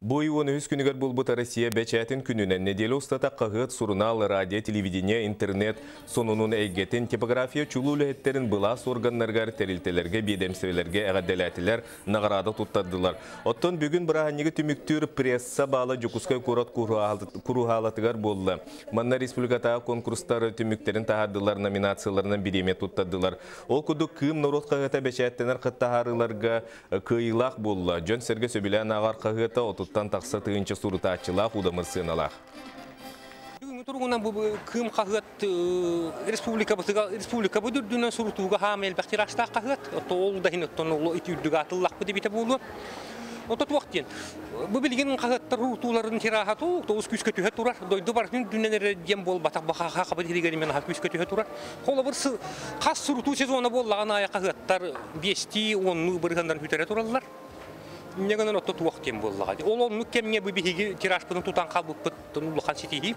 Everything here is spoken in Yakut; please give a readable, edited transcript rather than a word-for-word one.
Бу ый 13 күнүгэр буолбут Россия бэчээтин күнүнэн нэдиэлэ устата хаһыат, сурунаал, радио, телевидение, интернет сонунун эйгэтин, типография чулуу үлэһиттэрин былаас органнарыгар, тэрилтэлэргэ, биэдэмсибэлэргэ эҕэрдэлээтилэр, наҕараада туттардылар. Оттон бүгүн бырааһынньыгы түмүктүүр пресса баала Дьокуускай куорат Куруһаалатыгар буолла. Манна республикатааҕы конкурстар түмүктэрин таһаардылар, номинацияларынан бириэмийэ туттардылар. Ол курдук Кыым норуот хаһыата бэчээттэнэр таһаарыыларга кыайыылаах буолла. Дьон-сэргэ сөбүлээн ааҕар хаһыата 30-тан тахса тыһыынча сурутааччылаах, удамыр сыаналаах. Бүгүҥҥү туругунан бу Кыым хаһыат республика республика бу үрдүнэн сурутууга хаама элбэх тиражтаах хаһыат. Ол да иһин оттон ол ити үрдүк аатыллахпыт эбитэ буолуо. Ото туох диэн, бу билигин хаһыаттар уутууларын тираһа тоҕус күүскэ түһэ турар. Дойду барытын үрдүнэн эрэ диэн буолбатах, баха хабы тиригэр именно күүскэ түһэ турар. Холобур, хас сурутуу сезона буоллаҕын аайы хаһыаттар биэстии, уоннуу бырыһыаннарын бүтэрэ тураллар. Инньэ гынан отто туох диэн буоллаҕа. Ол оннук кэмҥэ бу биһиги тиражпытын тутан хаалбыппыт улахан ситиһии.